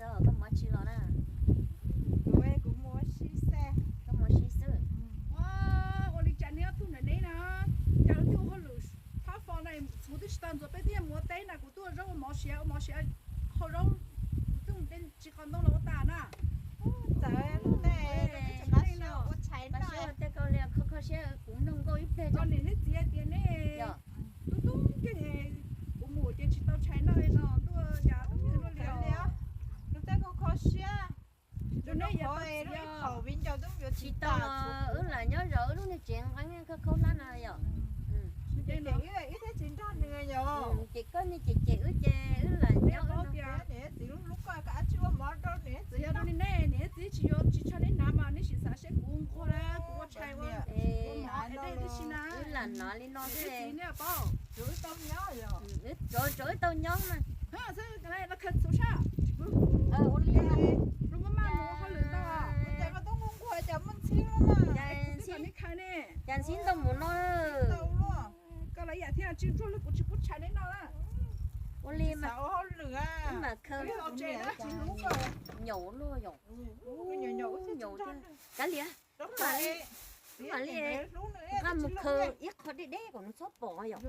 Koj mus ua si los na? Kuv, kuv mus ua si xwb. Koj mus ua si xwb. Ua li cas neb ob tug ntawm neb na, cas lub twb ua hauj lwm phab fo na, txhuv twb tsis tau ntxuav peb twb mus ua teb na, kuv twb ua zaub ua mov siav, ua mov siav hau zaub, kuv twb mus de tsis qos ntoo los ua tas na. Txawm tej ua tshais no, tej kho kho siab, kuv mloog nkauj ib pliag. Niam thiab txiv hais tias nej tub tub kiag, kuv mus ces tsis tau tshais no no tuaj cas tub nws luaj li os. Nws tej kho kho siab. Rau nej yog tau txiv, tsis tau los wb lam nyob zov wb lub niag tsev nqeeb khaub khaub hlab no yom. Ib thiab tsis nrog nws yom. Ces koj niag cem cem wb ces wb lam nyob tias niam txiv lub lub koj koj ab tsis ua mov rau niam txiv. Yog rau li nej niam txiv tsis yuav tsis tshua nej hnav mas nej sim xav seb kuv nquag na, kuv ua tshais ua mov es dej tib si na. Wb lam hnav li no xwb. Txiv nej paub, tsuav wb tau nyob yom. Tsuav wb tau nyob na. Los khaws txhuv sab. Ua li, los maj maj mus ua hauj lwm ntag. Cas koj tub nquag nquag cas muaj ntxhib lawm na. Cas ntxhib ntau mus no. Koj los ib yam thiab, tsis ntsuag li kuv tsis pub tshais nej noj na. Ua li mas, ua hauj lwm mas khaws. Nyaum luaj yom. Nyaum thiab. Kav liam, mam li nqa mus khaws ib qho deb deb kom nws txhob pom yom.